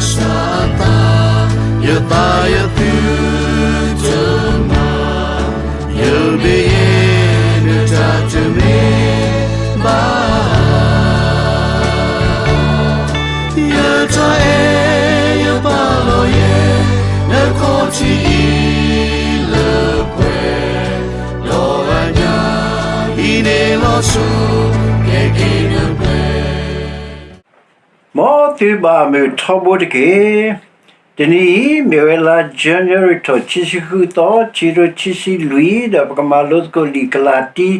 စၢ်အသး, ယသးယသုတမၤ, ယမ့ၢ်ယဲ နတၢ်တမ့ၢ်ဘၣ်. ယတၢ်အဲၣ်ယပာ်လီၤယဲ နခီၣ်ထံးအံၤလၢပှဲၤ, ဒီးအညၣ်အံၤန့ၣ်လီၤစိၤ ကဲက့ၤနပှဲၤ. မ်သုဘၣ်မုာ်ထီဘိတက့ၢ်. တနံၤအံၤ မ့ၢ်ဝဲလါ January ထီၣ်ခံဆံဃုသီ, ခံကထိခံဆံလွံၢ်, ဒီးပကမၤလိသကိးလံာ်ကလၤတံ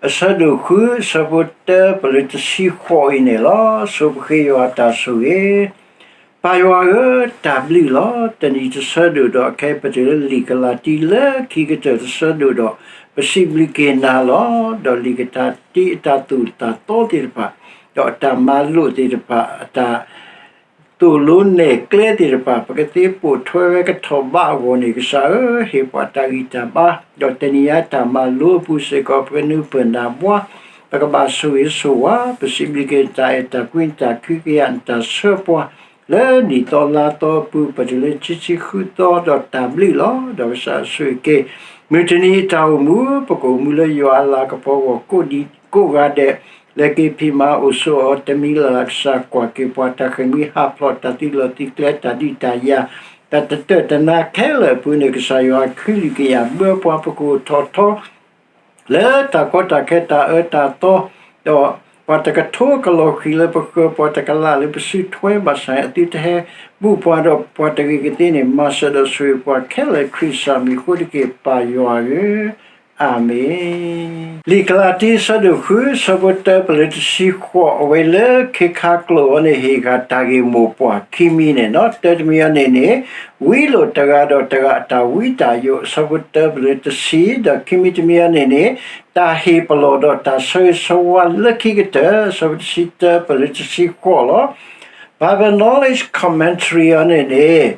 အဆၢဒိၣ်ဃု အဆၢဖိတၢ ပလၢတဆံဃိးအံၤန့ၣ်လီၤ. ဆိပဃ့ယွၤအတၢ်ဆိၣ်ဂ့ၤ. ပၢ်ယွၤဧၢ, တၢ်ဘျုးလီၤ. တနံၤတဆၢဒိၣ်ဒီး အခဲအံၤပတုၤလၢလံာ်ကလၤတံလၢခံကတၢၢ်တဆၢဒိၣ်ဒီး ပစံးဘျုးက့ၤနၤလီၤ. ဒီးလံာ်ကလၤတံအတၢ်သိၣ်တၢ်သီသ့ၣ်တဖၣ်, ဒီးအတၢ်မၤလိာ်သ့ၣ်တဖၣ်, အတၢ် သိၣ်လိနဲၣ်ကျဲသ့ၣ်တဖၣ် ပကသ့ပိာ်ထွဲဝဲကထီၣ်ဘးအဂီၢ်န့ၣ် ကစၢ်ဧၢ, ဟ့ၣ်ပှၤတၢ်ဂံၢ်တၢ်ဘါ, ဒီးတနံၤအံၤတၢ်မၤလိအပူၤစ့ၢ်ကီး ပကနၢ်ပၢၢ်နၢ်ဘှါ, ပကဘၣ်ဆိၣ်ဂ့ၤဆိၣ်ဝါ, ပစံးဘျုးက့ၤနတၢ်အဲၣ်တၢ်ကွံ နတၢ်ကဟုကယာ် နတၢ်ဆှၢပှၤ လၢနံၣ်သီလါသီအပူၤ ပတုၤလၢခံဆံဃုသီ ဒီးတၢ်ဘျုးလီၤ. ဒီးကစၢ်ဆိၣ်ဂ့ၤက့ၤ မုၢ်တနံၤအတၢ်အိၣ်မူ ပကအိၣ်မူလၢယွၤအလၤကပီၤအဂီၢ် ကိးဂၤဒဲး လဲၤက့ၤဖံးမၤအိၣ်ဆိးအီၤ တမံၤလၢ်လၢ် ကစၢ်ကွၢ်က့ၤပှၤ တၢ်ဃ့ၢ်မှံဟးဖျိး တၢ်သုးလီၢ်သုးကျဲ တၢ်ဒုးတၢ်ယၤ တၢ်တတၢၢ်တနါခဲလၢာ်အပူၤန့ၣ် ကစၢ်ယွၤ ကဟုကယာ်ဘၢပှၤ ပကအိၣ်ထီၣ်ထီ လၢတၢ်ကီတၢ်ခဲ တၢ်အၢတၢ်သီ, ဒီးပှၤတကထိကလီၤဃံၤလၢပဃၢၤ, ပှၤတကလးလၢပစုထွဲဘၣ်ဆၣ် အသုတဟဲဘူၣ်ပှၤ ဒီးပှၤတဂ့ၤကသ့န့ၣ် မၤစၢၤဒီးဆိၣ်ဂ့ၤပှၤခဲလၢာ် ခရံာ်စၢ်မံၤအဃိတက့ၢ် ပၢ်ယွၤဧၢ, အၤမ့ၣ်. လံာ်ကလၤတံ အဆၢဒိၣ်ဃု အဆၢဖိတၢ ပလၢတဆံဃိး အဝဲလၢခံခါကျိာ်အံၤန့ၣ် ဟ့ၣ်ဂၤတၢ်ဂ့ၢ်မိၢ်ပှၢ်ခံမံၤန့ၣ်လီၤ. တၢတမံၤအံၤန့ၣ်န့ၣ် ဝံလိာ်တဂၤဒီးတဂၤအတၢ်ဝံတၢ်ယိး အဆၢဖိတၢ ပလၢတဆံ, ဒီးခံမံၤတမံၤအံၤန့ၣ်န့ၣ် တၢ်ဟ့ၣ်ပလီၢ်ဒီးတၢ်ဆၢဂ့ၤဆၢဝါလၢခံကတၢၢ် အဆၢဖိတဆံတၢ ပလၢတဆံဃိးလီၤ. Bible Knowledge Commentary အံၤန့ၣ်န့ၣ်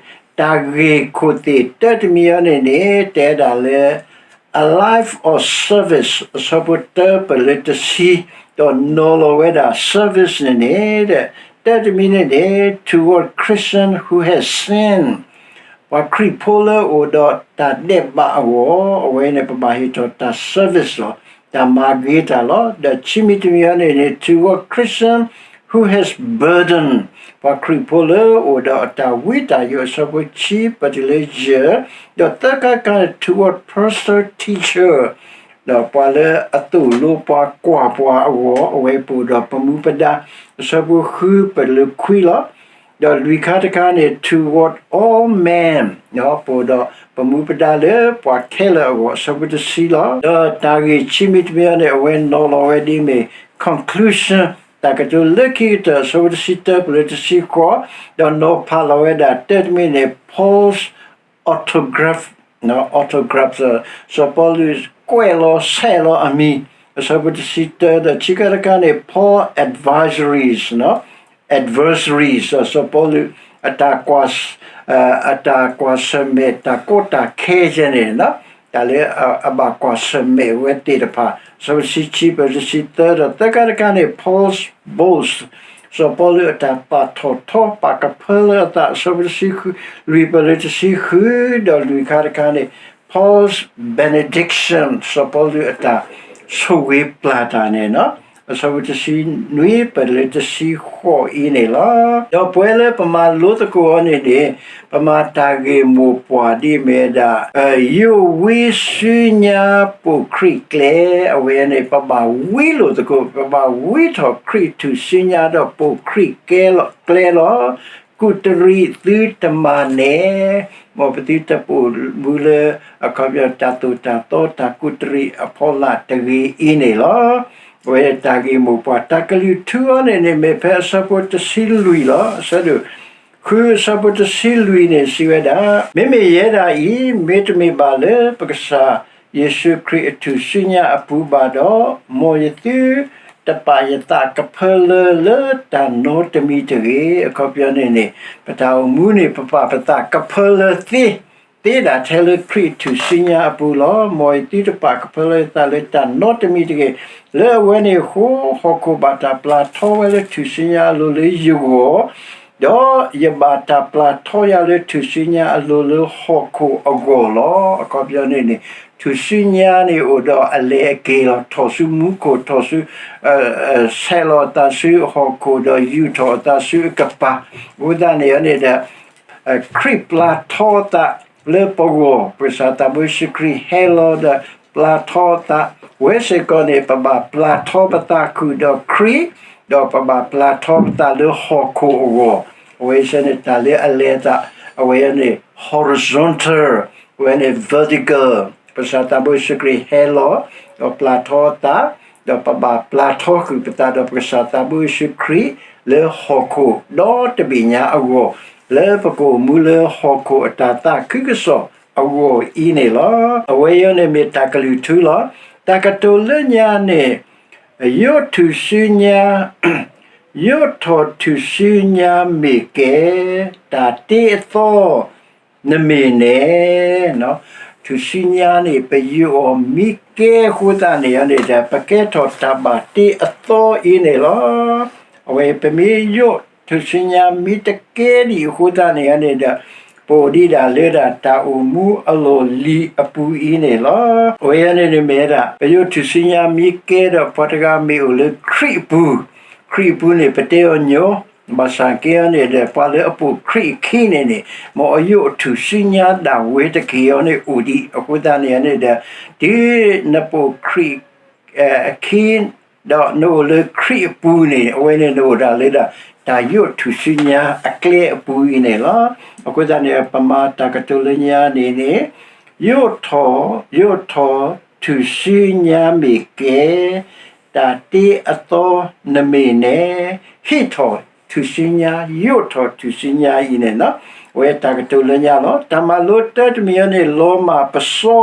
တၢ်ဂ့ၢ်ခိၣ်သ့ၣ်တၢတမံၤအံၤန့ၣ်န့ၣ် တဲဒၣ်လၢ a life of service အဆၢဖိတၢ ပလၢတဆံ, ဒီးနီၤလီၤဝဲဒၣ် service န့ၣ်န့ၣ် တၢတမံၤန့ၣ်န့ၣ် toward Christian who has sinned ပှၤခရံာ်ဖိလၢအိၣ်ဒီးတၢ်ဒဲးဘးအဂီၢ်, အဝဲန့ၣ် ပဘၣ်ဟ့ၣ်ထီၣ်တၢ် service လီၤ, တၢ်မၤဂ့ၤတၢ်လီၤ. ဒီးခံမံၤတမံၤအံၤန့ၣ်န့ၣ် toward Christian who has burden ပှၤခရံာ်ဖိလၢအိၣ်ဒီးအတၢ်ဝံတၢ်ယိး အဆၢဖိခံ ပတုၤလၢယဲၢ်, ဒီးသၢခါတခါန့ၣ် toward pastor teacher ဒီးပှၤလၢအသိၣ်လိပှၤကွၢ်ပှၤအဂီၢ်, အဝဲပအိၣ်ဒီးပမူပဒါ အဆၢဖိဃု ပတုၤလၢခွံလီၤ. ဒီးလွံၢ်ခါတခါန့ၣ် toward all men ပအိၣ်ဒီးပမူပဒါလၢပှၤခဲလၢာ်အဂီၢ် အဆၢဖိတဆံလီၤ. ဒီးတၢ်ဂ့ၢ်ခံမံၤတမံၤအံၤန့ၣ် အဝဲနီၤလီၤဝဲဒ်အမ့ၢ် conclusion တၢ်ကတိၤလၢခံကတၢၢ် အဆၢဖိတဆံတၢ ပတုၤလၢတဆံဃိး, ဒီးနီၤဖးလီၤဝဲဒၣ်တၢတမံၤန့ၣ် Paul's autograph, autograph စီၤပီလူးကွဲးလီၤဆဲးလီၤအမံၤ, အဆၢဖိတဆံတၢ, ဒီးခံခါတခါန့ၣ် Paul advisories, adversaries စီၤပီလူးအတၢ်ကွၢ်ဆၢၣ်မဲာ် တၢ်ကီတၢ်ခဲယဲန့ၣ် တၢ်လၢအဘၣ်ကွၢ်ဆၢၣ်မဲာ်ဝဲသ့ၣ်တဖၣ် အဆၢဖိတဆံခံ ပတုၤလၢတဆံသၢ, ဒီးသၢခါတခါန့ၣ် Paul's boast စီၤပီလူးအတၢ်ပာ်ထီၣ်ထီ ပာ်ကဖၢလၢအသး အဆၢဖိတဆံလွံၢ် ပတုၤလၢတဆံဃု, ဒီးလွံၢ်ခါတခါန့ၣ် Paul's benediction စီၤပီလူးအတၢ်ဆိၣ်ဂ့ၤပျၢ်တၢ်န့ၣ် အဆၢဖိတဆံနွံ ပတုၤလၢတဆံဃိးအံၤန့ၣ်လီၤ. ဒီးပဝဲလၢပမၤလိသကိးအီၤန့ၣ်န့ၣ် ပမၤတၢ်ဂ့ၢ်မိၢ်ပှၢ်ဒ်အမ့ၢ်ဝဲဒၣ် ယိၣ်ဝံစုညါပိာ်ခရံာ်ကျဲ, အဝဲန့ၣ် ပဘၣ်ဝံလိာ်သကိး, ပဘၣ်ဝံထီၣ်ခရံာ်ထူၣ်စုညါဒီးပိာ်ခရံာ်ကျဲလီၤ. ကူးတရံးသုတမၤန့ၣ်, မ်ပသုတပိာ်မူလၢ အခီပညီတၢ်သိၣ်တၢ်သီ တၢ်ကူးတရံးအဖီလာ်တဂ့ၤအံၤန့ၣ်လီၤ. အဝဲတၢ်ဂ့ၢ်မိၢ်ပှၢ် တၢ်ကလုၢ်ထူအီၤန့ၣ်န့ၣ် မ့ၢ်ဖဲအဆၢဖိတဆံလွံၢ်လီၤ. အဆၢဒိၣ်ဃု အဆၢဖိတဆံလွံၢ်န့ၣ် စံးဝဲဒၣ်, မ့မ့ၢ်ယဲဒၣ်အံၤ မ့တမ့ၢ်ဘၣ်လၢပကစၢ်ယ့ၣ်ၡူးခရံာ်အထူၣ်စုညါအပူၤဘၣ်ဒီး, မ်ယသုတပာ်ယသးကဖၢလၢလၢတၢ်နီတမံၤတဂ့ၤ. အခီပညီန့ၣ်န့ၣ် ပတၢ်အိၣ်မူန့ၣ် ပပာ်ပသးကဖၢလၢသ့ သ့ဒၣ်ထဲလၢခရံာ်အထူၣ်စုညါအပူၤလီၤ. မ်ယသုတပာ်ကဖၢလၢယသးလၢတၢ်နီတမံၤတဂ့ၤ. လၢအဝဲန့ၣ်အဃိ ဟီၣ်ခိၣ်ဘၣ်တၢ်ပျၢ်ထီဝဲလၢထူၣ်စုညါအလိၤလၢယဂီၢ်, ဒီးယဘၣ်တၢ်ပျၢ်ထီယၤလၢထူၣ်စုညါအလိၤလၢဟီၣ်ခိၣ်အဂီၢ်လီၤ. အခီပညီန့ၣ်န့ၣ် ထူၣ်စုညါန့ၣ်အိၣ်ဒီးအလဲၤအက့ၤလီၤ. ထီၣ်ဆူမူခိၣ်, ထီၣ်ဆူ, ဆဲးလီၤအသးဆူဟီၣ်ခိၣ်, ဒီးယူာ်ထီၣ်အသးဆူအကပၤ. အဃိသတးန့ၣ်န့ၣ်ဒီး ခရံာ်ပျၢ်ထီသးလၢပဂီၢ်, ပကစၢ်သးဘိယ့ၣ်ၡူးခရံာ်ဟဲလီၤဒီးပျၢ်ထီသး, ဝဲစ့ၢ်ကီးန့ၣ် ပဘၣ်ပျၢ်ထီပသးဃုာ်ဒီးခရံာ်, ဒီးပဘၣ်ပျၢ်ထီပသးလၢဟီၣ်ခိၣ်အဂီၢ်, အဝဲစ့ၢ်န့ၣ်တၢ်လၢအလဲၤအသး, အဝဲန့ၣ် horizontal, အဝဲန့ၣ် vertical, ပကစၢ်သးဘိယ့ၣ်ၡူးခရံာ်ဟဲလီၤ, ဒီးပျၢ်ထီသး, ဒီးပဘၣ်ပျၢ်ထီဃုာ်ပသးဒီးပကစၢ်သးဘိယ့ၣ်ၡူးခရံာ် လၢဟီၣ်ခိၣ်ဒီတဘ့ၣ်ညါအဂီၢ်, လၢပကအိၣ်မူလၢဟီၣ်ခိၣ်အတၢ်သးခုကစီၣ်အဂီၢ်အံၤန့ၣ်လီၤ. အဝဲအံၤန့ၣ်မ့ၢ်တၢ်ကလုၢ်ထူလီၤ. တၢ်ကတိၤလၢညါန့ၣ် ယိးထူၣ်စုညါ, ယိးထီၣ်ထူၣ်စုညါမ့ၢ်ကဲ, တၢ်တ့အသီ နမ့ၢ်နဲ, ထူၣ်စုညါန့ၣ် ပယိးအီၤမ့ၢ်ကဲအဃိသတးန့ၣ်န့ၣ်ဒီး ပကဲထီၣ်တၢ်ဘၣ်တ့အသီအံၤန့ၣ်လီၤ. အဝဲပမ့ၢ်ယိးထူၣ်စုညါမ့ၢ်တကဲဒံးအဃိသတးန့ၣ်န့ၣ်ဒီး ပအိၣ်ဒံးဒၣ်လၢဒၣ်တၢ်အိၣ်မူအလီၢ်လံၤအပူၤအံၤန့ၣ်လီၤ. အဝဲန့ၣ်န့ၣ်မ့ၢ်ဝဲဒၣ် ပယိးထူၣ်စုညါမ့ၢ်ကဲဒီးပှၤတဂၤမ့ၢ်အိၣ်လၢခရံာ်အပူၤ, ခရံာ်အပူၤန့ၣ် ပတဲအီၤညီ, ဘၣ်ဆၣ်က့န့ၣ်ဒီး ပှၤလၢအပိာ်ခရံာ်အခံန့ၣ်န့ၣ် မ်အယိးအထူၣ်စုညါဒၣ်ဝဲတက့ၢ်အီၤန့ၣ်အိၣ်ဒံး. အဃိသတးန့ၣ်န့ၣ်ဒီး တုၤနပိာ်ခရံာ် အခံ, ဒီးနအိၣ်လၢခရံာ်အပူၤန့ၣ် အဝဲန့ၣ်နအိၣ်ဒၣ်လၢဒၣ် တၢ်ယိးထူၣ်စုညါအကျဲအပူၤအံၤန့ၣ်လီၤ. အဃိသတးန့ၣ် ပမၤတၢ်ကတိၤလၢညါန့ၣ်န့ၣ် ယိးထီၣ်, ယိးထီၣ်ထူၣ်စုညါမ့ၢ်ကဲ, တၢ်တ့အသီနမ့ၢ်နဲ, ဟ့ၣ်ထီၣ်ထူၣ်စုညါ, ယိးထီၣ်ထူၣ်စုညါအံၤန့ၣ်လီၤ. အဝဲတၢ်ကတိၤလၢညါလီၤ. တၢ်မၤလိတၢတမံၤအံၤန့ၣ် လီၤမၢ်ပစီ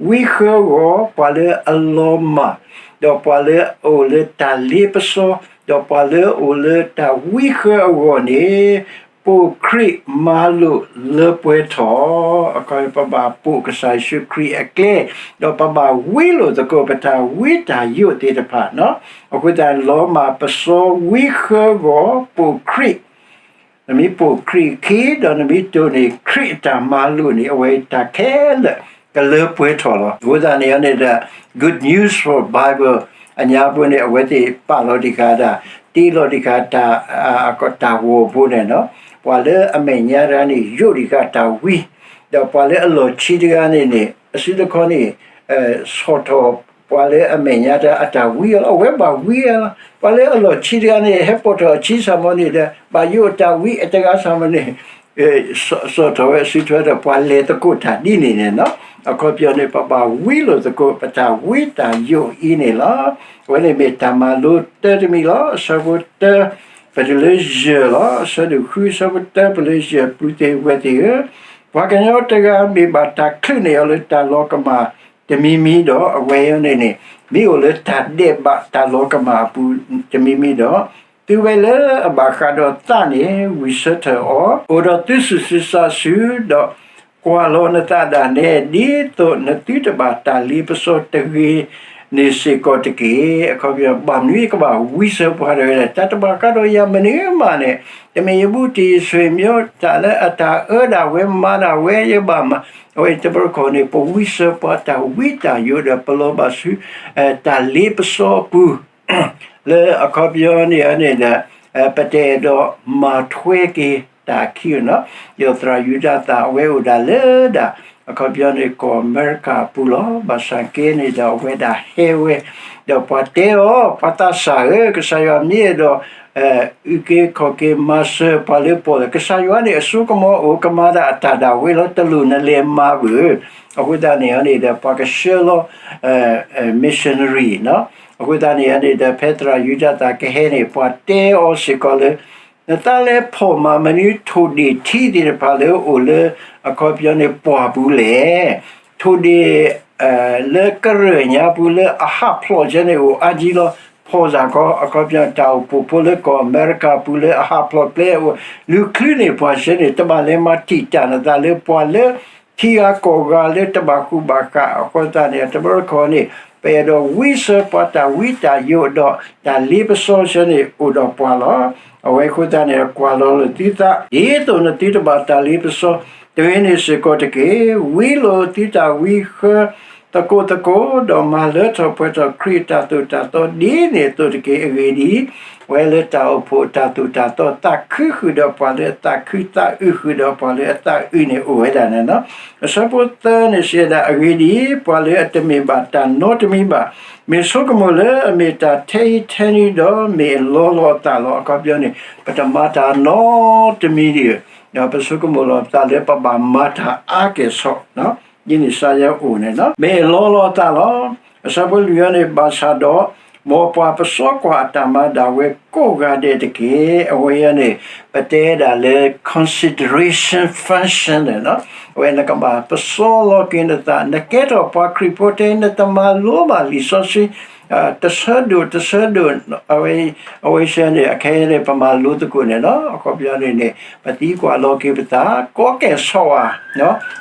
ဝံဃၢဂီၤ ပှၤလၢအလီၤမၢ်, ဒီးပှၤလၢအအိၣ်လၢတၢ်လ့ပစီ, ဒီးပှၤလၢအအိၣ်လၢတၢ်ဝံဃၢအဂီၢ်န့ၣ် ပိာ်ခရံာ်မၤလိာ်လၢပှဲၤထီၣ်, အခီပညီပဘၣ်ပိာ်ကစၢ်ယ့ၣ်ၡူးခရံာ်အကျဲ, ဒီးပဘၣ်ဝံလိာ်သကိးပတၢ်ဝံတၢ်ယိးသ့ၣ်တဖၣ်, အဃိသတးလီၤမၢ်ပစီဝံဃၢဂီၤ ပိာ်ခရံာ် နမ့ၢ်ပိာ်ခရံာ်အခံ ဒီးနမ့ၢ်တိၢ်န့ၢ်ခရံာ်အတၢ်မၤလိာ်န့ၣ် အဝဲတၢ်ခဲလၢာ်ကလၢပှဲၤထီၣ်လီၤ. အဃိသတးန့ၣ်န့ၣ်ဒီး Good News for Bible အညါပူၤန့ၣ် အဝဲသ့ၣ်ပာ်လီၤတံၢ်ဃာ်ဒၣ် တ့လီၤတံၢ်ဃာ်တၢ်ဂီၤဖိန့ၣ်, ပှၤလၢအမဲာ်ညါတဂၤန့ၣ် ယိးတံၢ်ဃာ်တၢ်ဝံ, ဒီးပှၤလၢအလီၢ်ခံတဂၤန့ၣ်န့ၣ် အစုတခီန့ၣ် ဆီၣ်ထီၣ်ပှၤလၢအမဲာ်ညါတဂၤအတၢ်ဝံအလီၤ, အဝဲဘၣ်ဝံအလီၤ. ပှၤလၢအလီၢ်ခံတဂၤန့ၣ် ဟဲပိာ်ထီၣ်အခံစၢ်မီၤန့ၣ်ဒီး ဘၣ်ယိးအတၢ်ဝံအတဂၤစၢ်မီၤန့ၣ် ဆီၣ်ထီၣ်ဝဲအစုထွဲဒီး ပှၤလဲၤသကိးတၢ်ဒ်န့ၣ်န့ၣ်လီၤ. အခီပညီန့ၣ် ပဘၣ်ဝံလိာ်သကိးပတၢ်ဝံတၢ်ယိးအံၤန့ၣ်လီၤ. အဝဲန့ၣ်မ့ၢ်တၢ်မၤလိတၢတမံၤလီၤ. အဆၢဖိတၢ ပတုၤလၢယဲၢ်လီၤ. အဆၢဒိၣ်ဃု အဆၢဖိတၢ ပတုၤလၢယဲၢ် ပုၢ်သ့ၣ်ဝဲၢ်သ့ၣ်ဧၢ, ပှၤကညီတဂၤမ့ၢ်ဘၣ်တၢ်ချုးန့ၢ်အီၤလၢတၢ်လီၤကမၣ်တမံၤမံၤဒီး အဝဲန့ၣ်န့ၣ် မ့ၢ်အိၣ်လၢတၢ်ဒဲးဘးတၢ်လီၤကမၣ်အပူၤတမံၤမံၤဒီး သုဝဲလၢအဘၣ်ဃးဒီးသးန့ၣ် ဝံၢ်ဆၢထၢၣ်အီၤ, အိၣ်ဒီးသုစုာ်စုာ်ဆးဆူ, ဒီးကွၢ်လီၤနသးဒၣ်နဲ ဒ်သိးနသုတဘၣ်တၢ်လ့ပစီတဂ့ၤန့ၣ်စ့ၢ်ကီးတက့ၢ်. အခီပညီ ဘၣ်မနုၤယကဘၣ်ဝံစၢၤပှၤတဂၤလဲၣ်, တၢ်တဘၣ်ဃးဒီးယၤမနုၤမးန့ၣ်, တမ့ၢ်ယဘူးတံၢ်ယဆွေမျိုး တၢ်လၢအတၢ်အၢဒၣ်ဝဲမၤဒၣ်ဝဲ ယဘၣ်မၤ, အဝဲတဘျီခီန့ၣ် ပဝံစၢၤပှၤတၢ်ဝံတၢ်ယိးဒီး ပလီၤဘၣ်ဆူ တၢ်လ့ပစီအပူၤ လၢအခီပညီန့ၣ်န့ၣ်ဒီး ပတအဲၣ်ဒိးမၤထွဲက့ၤတၢ်အခံန့ၣ်, ယသရၣ်ယူဒၤသၣ် အဝဲအိၣ်ဒၣ်လၢဒၣ် အခီပညီန့ၣ် ကီၢ်အမဲရကၤအပူၤလီၤ. ဘၣ်ဆၣ်က့န့ၣ်ဒီး အဝဲဒၣ်ဟဲဝဲ, ဒီးပှၤတဲအီၤ, ပှၤသးစၢ်ဧၢ, ကစၢ်ယွၤမ့ၢ်အဲၣ်ဒိး အုၣ်က့ၤခီၣ်က့ၤမၤစၢၤပှၤလၢပီၢ်လဲၣ်, ကစၢ်ယွၤန့ၣ် အစိကမီၤအိၣ် ကမၤဒၣ်အတၢ်ဒၣ်ဝဲလီၤ, တလိၣ်နလဲၤမၤဘၣ်. အဃိသတးန့ၣ်န့ၣ်ဒီး ပှၤကဆှၢလီၤ missionary အဃိသတးန့ၣ်န့ၣ်ဒီး ဖဲသရၣ်ယူဒၤသၣ်ကဟဲန့ၣ် ပှၤတဲအီၤစ့ၢ်ကီးလၢ နသးလဲၤဖီၣ်မၤမနုၤထိၣ်ဒ့ၣ်ထံသ့ၣ်တဖၣ်လၢအိၣ်လၢ အခီပညီန့ၣ် ပှၢ်ပူၤလဲၣ်. ထိၣ်ဒ့ၣ် လၢကရၢၢ်ညါပူၤလၢအဟးဖျိးဆဲန့ၣ်အိၣ်အါကံလီၤ. ဖီၣ်စ့ၢ်ကီး အခီပညီ တၢ်အိၣ်ဖှိၣ်ဖိလၢကီၢ်အမဲရကၤပူၤလၢအဟးဖျိးကျဲအိၣ် လူၤချုးန့ၢ်ပှၤဆဲန့ၣ် တဘၣ်လဲၤမၤတံာ်တာ်နသးလၢပှၤလၢ ထံဂၤကီၢ်ဂၤလၢတဘၣ်ဃူဘၣ်ဃးအဃိသတးန့ၣ် တဘျီတခီၣ်န့ၣ် ပအဲၣ်ဒိးဝံစၢၤပှၤတၢ်ဝံတၢ်ယိးဒီး တၢ်လ့ပစီဆဲန့ၣ်အိၣ်ဒီးပှၤလီၤ. အဝဲအဃိသတးန့ၣ် ကွၢ်လီၤလိာ်သုသး ဒ်သိးနသုတဘၣ်တၢ်လ့ပစီ, တဂ့ၤန့ၣ်စ့ၢ်ကီးတက့ၢ်. ဝံလိာ်သုတၢ်ဝံဃၢသကိးသကိး, ဒီးမၤလၢထီၣ်ပှဲၤထီၣ်ခရံာ်အတၢ်သိၣ်တၢ်သီဒ်န့ၣ်အသိးတက့ၢ်. အဂ့ၢ်ဒ်အံၤ, အဝဲလၢတၢ်အိၣ်ဖှိၣ်အတၢ်သိၣ်တၢ်သီ သးခုဃုာ်ဒီးပှၤလၢအသးခု, သးအုးဃုာ်ဒီးပှၤလၢအသးအုးန့ၣ် အိၣ်ဝဲဒၣ်န့ၣ်လီၤ. အဆၢဖိသၢန့ၣ်စံးဝဲဒၣ်, အဂ့ၢ်ဒ်အံၤ, ပှၤလၢအတမ့ၢ်ဘၣ်တၢ်နီတမံၤဘၣ်, မ့ၢ်ဆိကမိၣ်လၢအမ့ၢ်တၢ်ထဲအံၤထဲနုၤဒီး မ့ၢ်အလီလီၤအသးလီၤ. အခီပညီန့ၣ် ပတမၤတၢ်နီတမံၤဒံး, ဒီးပဆိကမိၣ်လီၤပသးလၢပဘၣ်မၤတၢ်အါကဲၣ်ဆိး ဒ်န့ၣ်ကစၢ်ယွၤအိၣ်န့ၣ်လီၤ. မ့ၢ်အလီလီၤအသးလီၤ. အဆၢဖိလွံၢ်အံၤန့ၣ် ဘၣ်ဆၣ်ဒီး မ်ပှၤပစီကွၢ်အတၢ်မၤဒၣ်ဝဲကိးဂၤဒဲးတက့ၢ်. အဝဲအံၤန့ၣ် ပတဲဒၣ်လၢ consideration function န့ၣ်လီၤ. အဝဲနကဘၣ်ပစီလီၤက့ၤနသး, နကဲထီၣ်ပှၤခရံာ်ဖိထဲ နတမၤလိဘၣ်လံာ်စီဆှံ တဆၢဒိၣ်တဆၢဒိၣ်, အဝဲစ့ၢ်န့ၣ် အခဲအံၤန့ၣ် ပမၤလိသကိးန့ၣ်လီၤ. အခီပညီန့ၣ်န့ၣ် ပသံကွၢ်လီၤက့ၤပသး ကိးကဲၣ်ဆိးဧါ.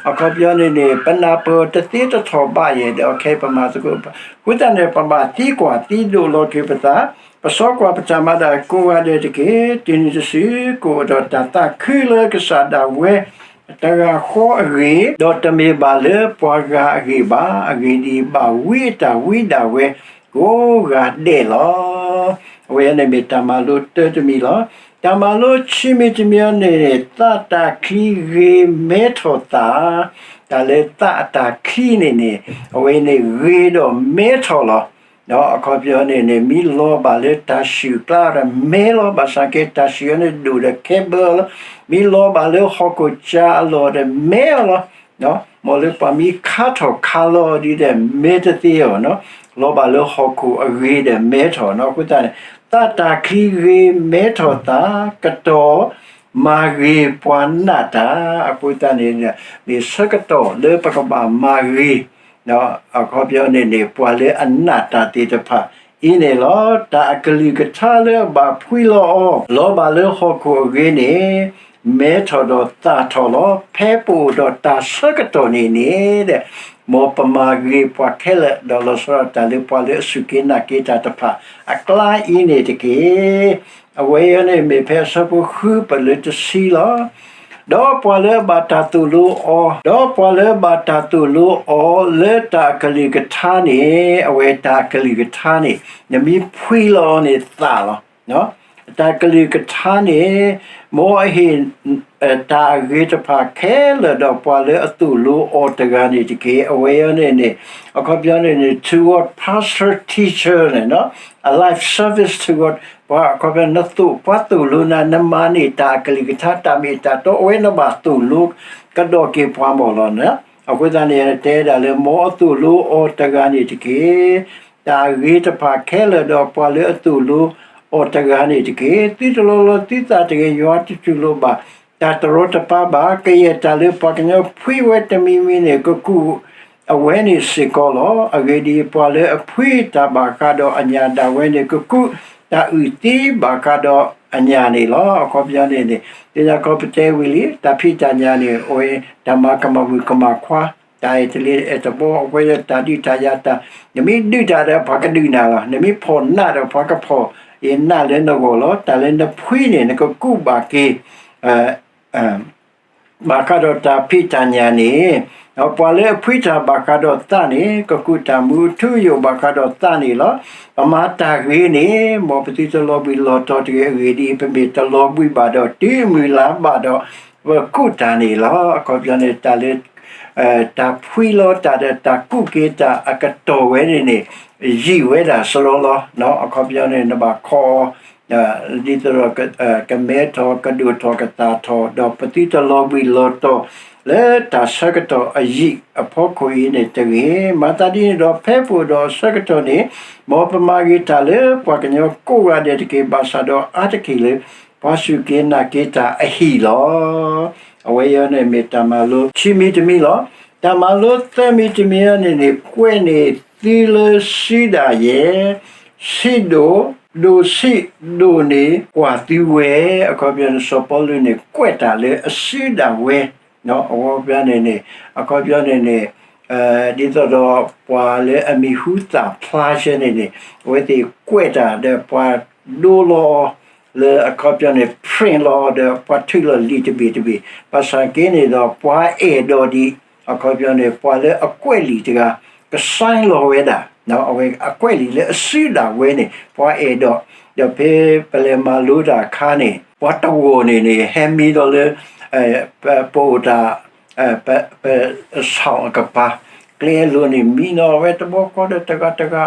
အခီပညီန့ၣ်န့ၣ် ပနၢ်ပၢၢ်တသ့တထီၣ်ဘၣ်ယဲၢ်ဒီး အခဲအံၤပမၤသကိး, အဃိသတးန့ၣ် ပဘၣ်သံကွၢ်သံဒိးလီၤက့ၤပသး, ပစီကွၢ်ပတၢ်မၤဒၣ်ကိးဂၤဒဲးတက့ၢ်. တုၤနုၤတစု ကအိၣ်ဒီးတၢ်သးခုလၢကစၢ်ဒၣ်ဝဲ တဂၤဃီအဂ့ၢ်, ဒီးတမ့ၢ်ဘၣ်လၢပှၤဂၤအဂ့ၢ်ဘၣ်. အဂ့ၢ်ဒ်အံၤ, ဘၣ်ဝံအတၢ်ဝံဒၣ်ဝဲကိးဂၤဒဲးလီၤ. အဝဲန့ၣ်မ့ၢ်တၢ်မၤလိ တၢတမံၤလီၤ. တၢ်မၤလိခံမံၤတမံၤအံၤန့ၣ်န့ၣ် သးတၢ်ချံဂ့ၤမဲထီၣ်သး, တၢ်လၢသးအတၢ်ချံန့ၣ်န့ၣ် အဝဲန့ၣ်ဂ့ၤဒီးမဲထီၣ်လီၤ. အခီပညီန့ၣ်န့ၣ် မ့ၢ်လီၤဘၣ်လၢတၢ်ဆူၣ်အကျါဒီးမဲလီၤ, ဘၣ်ဆၣ်က့တၢ်ဆူၣ်အံၤန့ၣ်ဒိၣ်ဒီးခဲဘၢလီၤ. မ့ၢ်လီၤဘၣ်လၢဟီၣ်ခိၣ်စၢ်အလီၢ်ဒီးမဲလီၤ. မ်လၢပှၤမ့ၢ်ခါထီၣ်ခါလီၤဒ်ဒီး မဲတသ့အီၤ, လီၤဘၣ်လၢဟီၣ်ခိၣ်အဂ့ၤဒီးမဲထီၣ်န့ၣ်. အဃိသတးန့ၣ် သးတၢ်ချံဂ့ၤမဲထီၣ်သး, ကတီၢ်မၤဂ့ၤပှၤနာ်တၢ်. အဃိသတးန့ၣ် မ့ၢ်ဆၢကတီၢ်လၢပကဘၣ်မၤဂ့ၤ အခီပညီန့ၣ်န့ၣ် ပှၤလၢအနာ်တၢ်သ့ၣ်တဖၣ်အံၤန့ၣ်လီၤ. တၢ်အကလုၢ်ကထါလၢအဘၣ်ဖှံလီၤအီၤ လီၤဘၣ်လၢဟီၣ်ခိၣ်အဂ့ၤန့ၣ် မဲထီၣ်ဒီးသၣ်ထီၣ်လီၤ. ဖဲပအိၣ်ဒီးတၢ်ဆၢကတီၢ်န့ၣ်န့ၣ် မ်ပမၤဂ့ၤပှၤခဲလၢာ် ဒီးလီၤဆီဒၣ်တၢ်လၢပှၤလၢအစူၢ်က့ၤနာ်က့ၤတၢ်တဖၣ်အကျါအံၤန့ၣ်တက့ၢ်. အဝဲအံၤန့ၣ်မ့ၢ်ဖဲအဆၢဖိဃု ပလၢတဆံလီၤ. ဒီးပှၤလၢအဘၣ်တၢ်သိၣ်လိအီၤ, ဒီးပှၤလၢအဘၣ်တၢ်သိၣ်လိအီၤလၢတၢ်အကလုၢ်ကထါန့ၣ်, အဝဲတၢ်အကလုၢ်ကထါန့ၣ် နမ့ၢ်ဖှံလီၤအီၤန့ၣ်သၣ်လီၤ. တၢ်ကလုၢ်ကထါန့ၣ် မ်အဟ့ၣ် တၢ်အဂ့ၤတဖၣ်ခဲလၢာ်ဒီးပှၤလၢအသိၣ်လိအီၤတဂၤန့ၣ်တက့ၢ်. အဝဲအံၤန့ၣ်န့ၣ် အခီပညီန့ၣ်န့ၣ် toward pastor teacher န့ၣ်, a life service toward ပှၤ အခီပညီ နသိၣ်ပှၤသိၣ်လိနၤ နမၤန့ၢ်တၢ်အကလုၢ်ကထါ တၢ်မ့ၢ်တၢ်တီ အဝဲနဘၣ်သိၣ်လိကဒီးက့ၤပှၤမ့ၢ်လီၤ. အဃိသတးန့ၣ် တဲဒၣ်လၢ မ်အသိၣ်လိအီၤတဂၤန့ၣ်တက့ၢ်. တၢ်အဂ့ၤတဖၣ်ခဲလၢာ်ဒီးပှၤလၢအသိၣ်လိအီၤတဂၤန့ၣ်တက့ၢ်. သုတလီၤလီၤသုသးတဂ့ၤ, ယွၤတတူၢ်လိာ်ဘၣ် တၢ်တရီတပါဘၣ်. ကယဲၢ်တၢ်လၢပှၤကညီဖှံဝဲတမံၤမံၤန့ၣ် ကကူးအဝဲန့ၣ်စ့ၢ်ကီးလီၤ. အဂ့ၢ်ဒ်အံၤ, ပှၤလၢအဖှံတၢ်ဘၣ်ဃးဒီးအညၣ်ဒၣ်ဝဲန့ၣ် ကကူးတၢ်အုၣ်သံဘၣ်ဃးဒီးအညၣ်န့ၣ်လီၤ. အခီပညီန့ၣ်န့ၣ် သ့ၣ်ညါခီပတဲဝံၤလံ တၢ်ဖံးတၢ်ညၣ်န့ၣ် အဝဲတၢ်မၤကမၣ်မုၣ်ကမၣ်ခွါ, တၢ်အဲၣ်တလ့အဲၣ်တဘီ, အဝဲတၢ်ဒုးတၢ်ယၤတၢ်, နမ့ၢ်ဒုးတၢ်ဒီးပှၤကဒုးနၤလီၤ. နမ့ၢ်ဖီၣ်နးဒီးပှၤကဖီၣ်အံၤနးလၢနဂီၢ်လီၤ. တၢ်လၢနဖှံန့ၣ် နကကူးဘၣ်က့ၤ ဘၣ်ဃးဒီးတၢ်ဖံးတၢ်ညၣ်န့ၣ်, ဒီးပှၤလၢအဖှံတၢ်ဘၣ်ဃးဒီးသးန့ၣ် ကကူးတၢ်မူအထူအယိာ်ဘၣ်ဃးဒီးသးန့ၣ်လီၤ. ပမၤတၢ်ဂ့ၤန့ၣ် မ်ပသုတလီၤဘှံးလီၤတီၤတဂ့ၤ. အဂ့ၢ်ဒ်အံၤ, ပမ့ၢ်တလီၤဘှံးဘၣ်ဒီးတုၤမုၢ်လါဘၣ်ဒီး ပကူးတၢ်န့ၣ်လီၤ. အခီပညီန့ၣ် တၢ်လၢ တၢ်ဖှံလီၤတၢ်ဒီးတၢ်ကူးက့ၤတၢ်အကတီၢ်ဝဲန့ၣ်န့ၣ် ယံာ်ဝဲဒၣ်စရီလီၤ. အခီပညီန့ၣ် နဘၣ်ခီအီၤ ဒ်သိးဒီး ကမဲထီၣ် ကဒိၣ်ထီၣ် ကသၣ်ထီၣ် ဒီးပသုတလီၤဘှံးလီၤတီၤ လၢတၢ်ဆၢကတီၢ်အယံာ်အဖီခိၣ်အံၤန့ၣ်တဂ့ၤ. မၤသးဒ်န့ၣ်ဒီး ဖဲပအိၣ်ဒီးအဆၢကတီၢ်န့ၣ် မ်ပမၤဂ့ၤတၢ်လၢပှၤကညီကိးဂၤဒဲးတက့ၢ်. ဘၣ်ဆၣ်ဒီးအါတက့ၢ်လၢ ပှၤစူၢ်က့ၤနာ်က့ၤတၢ်အဟံၣ်လီၤ. အဝဲအံၤန့ၣ်မ့ၢ်တၢ်မၤလိခံမံၤတမံၤလီၤ. တၢ်မၤလိသၢမံၤတမံၤအံၤန့ၣ်န့ၣ် ကွဲးန့ၢ်သုလၢစုဒၣ်ယဲၢ်, ဆံးဒိၣ်, ဒိၣ်ဆံးဒိၣ်န့ၢ်ကွၢ်သုဝဲ. အခီပညီန့ၣ် စီၤပီလူးန့ၣ် ကွဲးတၢ်လၢအစုဒၣ်ဝဲ အခီပညီန့ၣ်န့ၣ်, အခီပညီန့ၣ်န့ၣ် ဒ်သိးဒီးပှၤလၢအမံၤဟူသၣ်ဖျါဆဲန့ၣ်န့ၣ် အဝဲသ့ၣ်ကွဲးတၢ်ဒီးပှၤဒိလီၤအီၤ လၢအခီပညီန့ၣ် print လီၤဒီး ပှၤထုးလီၤလံာ်တဘ့ၣ်တဘ့ၣ်, ဘၣ်ဆၣ်က့န့ၣ်ဒီး ပှၤအဲၣ်ဒိးဒံး အခီပညီန့ၣ် ပှၤလၢအကွဲးလံာ်တဂၤ ကဆဲးလီၤဝဲဒၣ်, အဝဲအကွဲးလံာ်လၢအစုဒၣ်ဝဲန့ၣ် ပှၤအဲၣ်ဒိး, ဒီးဖဲပလဲၤမၤလိတၢ်အခါန့ၣ် ပှၤတဂီၢ်န့ၣ်န့ၣ် ဟဲမံဒီးလၢ ပအိၣ်တၢ် ပ ပ ဆီၣ်အကပၤ ကျဲအလိၤန့ၣ် မံနီၤဝဲတဘျီဃီဒီးတဂၤတဂၤ,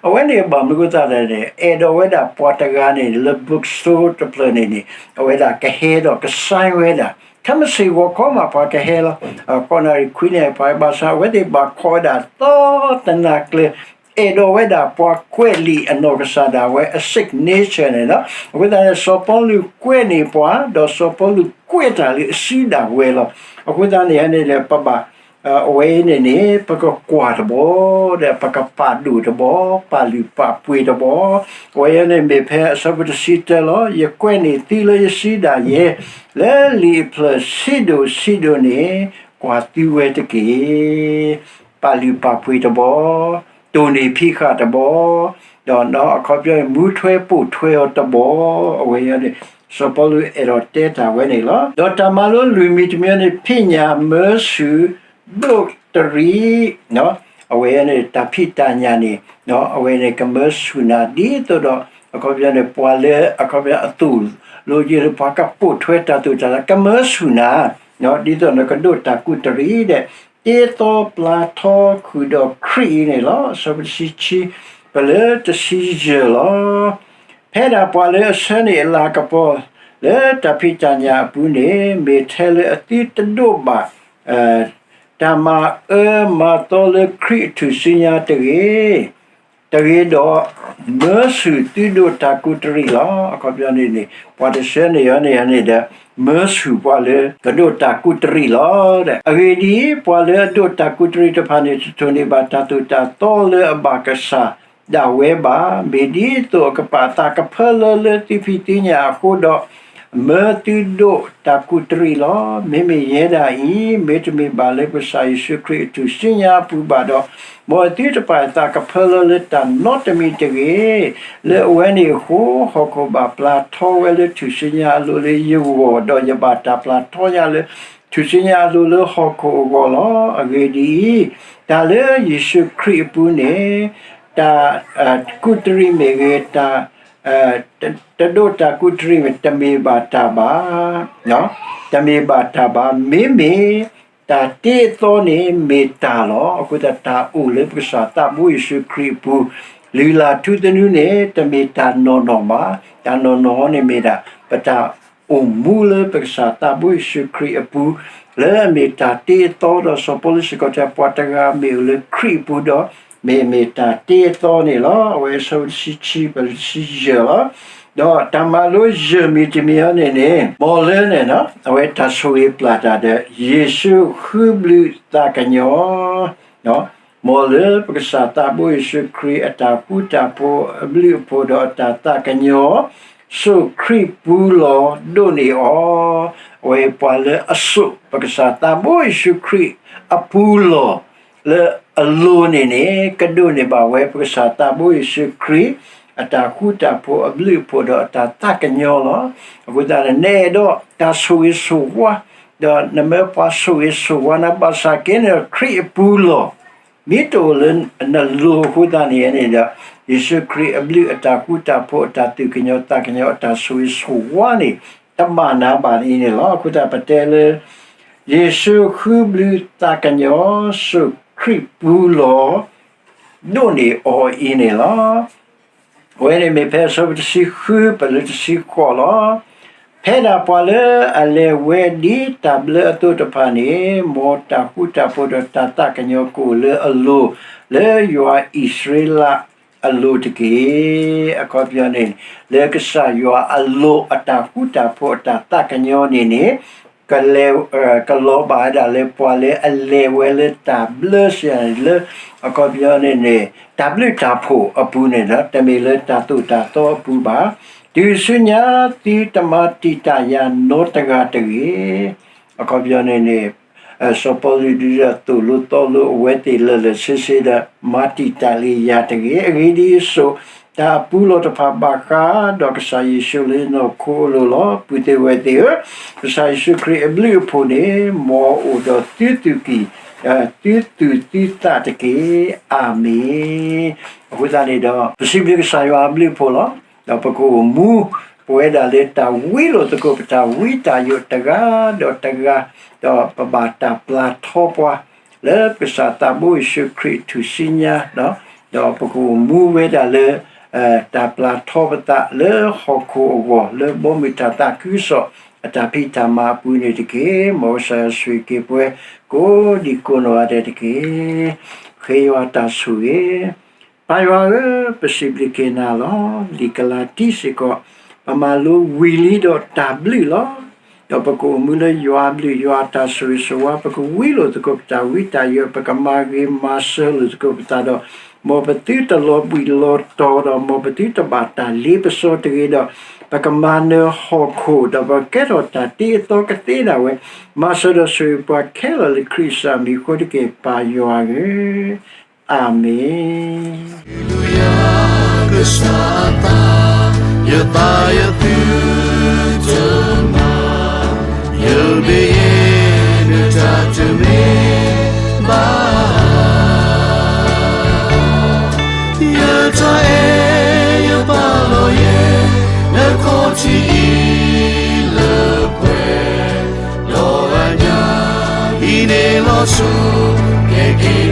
အဝဲန့ၣ်ဘၣ်မနုၤအဃိသတးန့ၣ် အဲၣ်ဒိးဝဲဒၣ်ပှၤတဂၤန့ၣ် လၢ bookstore တဖျၢၣ်န့ၣ်န့ၣ် အဝဲဒၣ်ကဟဲဒီးကဆဲးဝဲဒၣ်, ခဲမုၢ်ဆ့ၣ်ဂီၤခီမး ပှၤကဟဲလီၤ, ဃိးနၣ်ရံၣ်ခွံနၣ်ရံၣ် ပှၤဘၣ်ဆၣ် အဝဲသ့ၣ်ဘၣ်ခိးဝဲဒၣ်သီတနၤကျၢၤ အဲၣ်ဒိးဝဲဒၣ်ပှၤကွဲးလံာ်အနီၢ်ကစၢ်ဒၣ်ဝဲအ signature န့ၣ်လီၤ. အဃိသတးန့ၣ် စီၤပီလူးကွဲးန့ၢ်ပှၤ ဒီးစီၤပီလူးကွဲးတၢ်လၢအစုဒၣ်ဝဲလီၤ. အဃိသတးန့ၣ်န့ၣ်ဒီး ပဘၣ် အဝဲအံၤန့ၣ်န့ၣ် ပကကွၢ်တဘျီ ဒီးပကပာ်ဒိၣ်တဘျီ, ပာ်လုၢ်ပာ်ပှ့ၤတဘျီ, အဝဲအံၤန့ၣ်မ့ၢ်ဖဲအဆၢဖိတဆံတၢလီၤ. ယကွဲးန့ၢ်သုလၢယစုဒၣ်ယဲ လၢလံာ်အဖျၢၣ်ဆံးဒိၣ်ဆံးဒိၣ်န့ၣ် ကွၢ်သုဝဲတက့ၢ်. ပာ်လုၢ်ပာ်ပှ့ၤတဘျီ, တိၢ်န့ၢ်ဖံးဃာ်တဘျီ, ဒီးအခီပညီ မူထွဲပိာ်ထွဲအီၤတဘျီ, အဝဲအံၤန့ၣ် စီၤပီလူးအဲၣ်ဒိးတဲတၢ်ဝဲန့ၣ်လီၤ. ဒီးတၢ်မၤလိလွံၢ်မံၤတမံၤန့ၣ် ဖံးညၣ်မၢဆူၣ်ဒိးတရံး, အဝဲန့ၣ်တၢ်ဖံးတၢ်ညၣ်န့ၣ် အဝဲန့ၣ်ကမၢဆူၣ်နၤ ဒ်သိးဒီး အခီပညီန့ၣ် ပှၤလၢအခီပညီအသိၣ်လိယိာ်လၢပှၤကပိာ်ထွဲတၢ်သိၣ်တၢ်သီ ကမၢဆူၣ်နၤ ဒ်သိးနကဒိးတၢ်ကူးတရံးဒီး တ့သီပျၢ်ထီဃုာ်ဒီးခရံာ်အံၤန့ၣ်လီၤ. အဆၢဖိတဆံခံ ပလၢတဆံယဲၢ်လီၤ. ဖဲဒၣ်ပှၤလၢအဆၢန့ၢ်အလၤကပီၤ လၢတၢ်ဖံးတၢ်ညၣ်အပူၤန့ၣ် မ့ၢ်ထဲလၢအသုတဒိးဘၣ် တၢ်မၤအၢမၤသီလၢခရံာ်အထူၣ်စုညါတဂ့ၤ, တဂ့ၤဒီး မၢဆူၣ်သုဒိးတၢ်ကူးတရံးလီၤ. အခီပညီန့ၣ်န့ၣ် ပှၤတဆၢန့ၢ်အီၤန့ၣ်န့ၣ်ဒီး မၢဆူၣ်ပှၤလၢကဒိးတၢ်ကူးတရံးလီၤ. အဂ့ၢ်ဒ်အံၤ, ပှၤလၢအဒိးတၢ်ကူးတရံးတဖၣ်န့ၣ် တထိၣ်န့ၢ်ဘၣ်တၢ်သိၣ်တၢ်သီလၢအဘၣ်ကစၢ်ဒၣ်ဝဲဘၣ်. မ့ၢ်ဒ်သိးအကပာ်အသးကဖၢလၢလၢသုဖံးသုညၣ်အဃိဒီး မၢသုဒိးတၢ်ကူးတရံးလီၤ. မ့မ့ၢ်ယဲဒၣ်အံၤ မ့တမ့ၢ်ဘၣ်လၢပကစၢ်ယ့ၣ်ၡူးခရံာ်အထူၣ်စုညါအပူၤဘၣ်ဒီး, မ်သုတပာ်အသးကဖၢလၢလၢတၢ်နီတမံၤတဂ့ၤ. လၢအဝဲန့ၣ်အဃိ ဟီၣ်ခိၣ်ဘၣ်ပျၢ်ထီဝဲလၢထူၣ်စုညါအလိၤလၢယဂီၢ်, ဒီးယဘၣ်တၢ်ပျၢ်ထီညါလၢထူၣ်စုညါအလိၤလၢဟီၣ်ခိၣ်အဂီၢ်လီၤ. အဂ့ၢ်ဒ်အံၤ, တၢ်လၢယ့ၣ်ၡူးခရံာ်အပူၤန့ၣ် တၢ်ကူးတရံးမ့ၢ်ဂ့ၤ, တၢ် တဒိးတၢ်ကူးတရံးမ့ၢ် တမ့ၢ်ဘၣ်တၢ်ဘၣ်, တမ့ၢ်ဘၣ်တၢ်ဘၣ်. မ့မ့ၢ်တၢ်တ့အသီန့ၣ်မ့ၢ်တၢ်လီၤ. အဃိသတး တၢ်အိၣ်လၢပကစၢ်သးဘိယ့ၣ်ၡူးခရံာ်အပူၤ လုၢ်လၢ်ထူသနူန့ၣ် တမ့ၢ်တၢ်နီၢ်နီၢ်ဘၣ်. တၢ်နီၢ်နီၢ်န့ၣ်မ့ၢ်ဒၣ် ပတၢ်အိၣ်မူလၢပကစၢ်သးဘိယ့ၣ်ၡူးခရံာ်အပူၤ လၢအမ့ၢ်တၢ်တ့အသီဒီး စီၤပီလူးစ့ၢ်ကီးတဲ ပှၤတဂၤမ့ၢ်အိၣ်လၢခရံာ်အပူၤဒီး မ့မ့ၢ်တၢ်တ့အသီန့ၣ်လီၤ. အဝဲအဆၢဖိတဆံခံ ပလၢတဆံယဲၢ်လီၤ. ဒီးတၢ်မၤလိယဲၢ်မံၤတမံၤအံၤန့ၣ်န့ၣ် မ်လၢန့ၣ် အဝဲတၢ်ဆိၣ်ဂ့ၤပျၢ်တၢ်ဒီး ယ့ၣ်ၡူးဃုဘျုးသးကညီၤ မ်လၢပကစၢ်သးဘိယ့ၣ်ၡူးခရံာ်အတၢ်ဃူတၢ်ဖိးအဘျုးအဖှိၣ်ဒီးအတၢ်သးကညီၤ စိာ်ခရံာ်ပူၤလီၢ်ဒိးန့ၢ်အီၤ, အဝဲပှၤလၢအစိာ်ပကစၢ်သးဘိယ့ၣ်ၡူးခရံာ်အပူၤလီၢ် လၢအလိၤန့ၣ်န့ၣ် ကဒိးန့ၢ်ဘၣ်ဝဲပကစၢ်သးဘိယ့ၣ်ၡူးခရံာ် အတၢ်ဃူတၢ်ဖိးအဘျုးအဖှိၣ်ဒီးအတၢ်သးကညီၤလီၤ. အဃိသတးန့ၣ် နအဲၣ်ဒိးတၢ်ဆိၣ်ဂ့ၤဆိၣ်ဝါ ဒီးနမၢပှၤဆိၣ်ဂ့ၤဆိၣ်ဝါနၤဘၣ်ဆၣ်က့န့ၣ်ဒီး ခရံာ်အပူၤလီၢ် မ့ၢ်တအိၣ်လၢနလိၤအဃိသတးန့ၣ်န့ၣ်ဒီး ယ့ၣ်ၡူးခရံာ်အဘျုးအတၢ်ဃူတၢ်ဖိးအတၢ်သူၣ်ကညီၤသးကညီၤအတၢ်ဆိၣ်ဂ့ၤဆိၣ်ဝါန့ၣ် တဘၣ်နၤဘၣ်အံၤန့ၣ်လီၤ. အဃိသတးပတဲလၢ ယ့ၣ်ၡူးဃုဘျုးသးကညီၤ စိာ်ခရံာ်ပူၤလီၢ် ဒိးန့ၢ်အီၤအံၤန့ၣ်လီၤ. အဝဲန့ၣ်မ့ၢ်ဖဲအဆၢဖိတဆံဃု ပလၢတဆံဃိးလီၤ. ဖဲဒၣ်ပှၤလၢအလဲၤဝဲဒ်တၢ်ဘျၢအသိးတဖၣ်န့ၣ် မ်တၢ်ဃူတၢ်ဖိးဒီးတၢ်သးကညီၤကအိၣ်လၢအလိၤ လၢယွၤအံၣ်စရ့လးအလိၤတက့ၢ်. အခီပညီန့ၣ် လၢကစၢ်ယွၤအလိၤအတၢ်ဃူတၢ်ဖိးအတၢ်သးကညီၤန့ၣ်န့ၣ် ကလဲၤ ကလီၤဘၣ်ဝဲဒၣ်လၢပှၤလၢအလဲၤဝဲလၢတၢ်ဘျၢစ့ၢ်န့ၣ် လၢအခီပညီန့ၣ်န့ၣ် တၢ်ဘျုးတၢ်ဖှိၣ်အပူၤန့ၣ်ဒီး တမ့ၢ်လၢတၢ်သိၣ်တၢ်သီအပူၤဘၣ်. တုၤဆူညါသုတမၤတံာ်တာ်ယၤနီတဂၤတဂ့ၤ. အခီပညီန့ၣ်န့ၣ် စီၤပီလူးဒုးဒီးသိၣ်လိသီလိအဝဲသ့ၣ်လၢာ်လၢာ်ဆ့ဆ့ဒီး မၤတံာ်တာ်လံယၤတဂ့ၤ. အဂ့ၢ်ဒ်အံၤ, စိာ် တၢ်အပူၤလီၢ်တဖၣ်ဘၣ်ဃးဒီးကစၢ်ယ့ၣ်ၡူးလၢနနီၢ်ခိအလိၤလီၤ. ပုၢ်သ့ၣ်ဝဲၢ်သ့ၣ်ဧၢ, ကစၢ်ယ့ၣ်ၡူးခရံာ်အဘျုးအဖှိၣ်န့ၣ် မ်အအိၣ်ဒီးသုသုကံၢ်, သုသူၣ်သုသးတက့ၢ်. အၤမ့ၣ်. အဃိသတးန့ၣ်ဒီး ပစံးဘျုးကစၢ်ယွၤအဘျုးအဖှိၣ်လီၤ. ဒီးပကအိၣ်မူ ပဝဲဒၣ်လၢတၢ်ဝံလိာ်သကိးပတၢ်ဝံတၢ်ယိးတဂၤဒီးတဂၤ, ဒီးပဘၣ်တၢ်ပျၢ်ထီပှၤ လၢပကစၢ်သးဘိယ့ၣ်ၡူးခရံာ်အထူၣ်စုညါ, ဒီးပကအိၣ်မူဝဲဒၣ်လၢ တၢ်ပျၢ်ထီပသးလၢဟီၣ်ခိၣ်အဂီၢ် လၢဘီမုၢ်တၢ်သးခုကစီၣ် အတၢ်ဖံးတၢ်မၤအပူၤန့ၣ်တက့ၢ်. မ်ကစၢ်ယွၤဆိၣ်ဂ့ၤက့ၤပှၤ ကိးဒံကိးနီၢ်ဂၤဒဲးတက့ၢ်. ဃ့ယွၤတၢ်ဆိၣ်ဂ့ၤ. ပၢ်ယွၤဧၢ, ပစံးဘျုးက့ၤနၤလီၤ. လံာ်ကလၤတံစ့ၢ်ကီး, ပမၤလိဝံၤလံဒီးတၢ်ဘျုးလီၤ. ဒီးပကအိၣ်မူလၢယွၤအဘျုး ယွၤအတၢ်ဆိၣ်ဂ့ၤဆိၣ်ဝါ, ပကဝံလိာ်သကိးပတၢ်ဝံတၢ်ယိး, ပကမၤဂ့ၤမၤစၢၤလိာ်သကိးပသးဒီး, မ်ပသုတလီၤဘှံးလီၤတီၤဒီး မ်ပသုတဘၣ်တၢ်လ့ပစီတဂ့ၤဒီး, ပကမၤနၢၤဟီၣ်ခိၣ် ဒီးပကဲထီၣ်တၢ်တ့အသီကသ့ဒၣ်ဝဲ, မၤစၢၤဒီးဆိၣ်ဂ့ၤပှၤခဲလၢာ်လၢခရံာ်ကစၢ်မံၤအဃိတက့ၢ်. ပၢ်ယွၤဧၢ, အၤမ့ၣ်. ကစၢ်အသး, ယသးယသုတမၤ, ယဘ့ၣ်ယဲၢ်နတၢ်တမ့ၢ်ဘၣ် ယတၢ်အဲၣ်ယပာ်လီၤယဲၢ် နခီၣ်ထံးအံၤလၢပှဲၤဒီးအညၣ်, ဟံးန့ၢ်လီၤဆိၣ် ကဲက့ၤ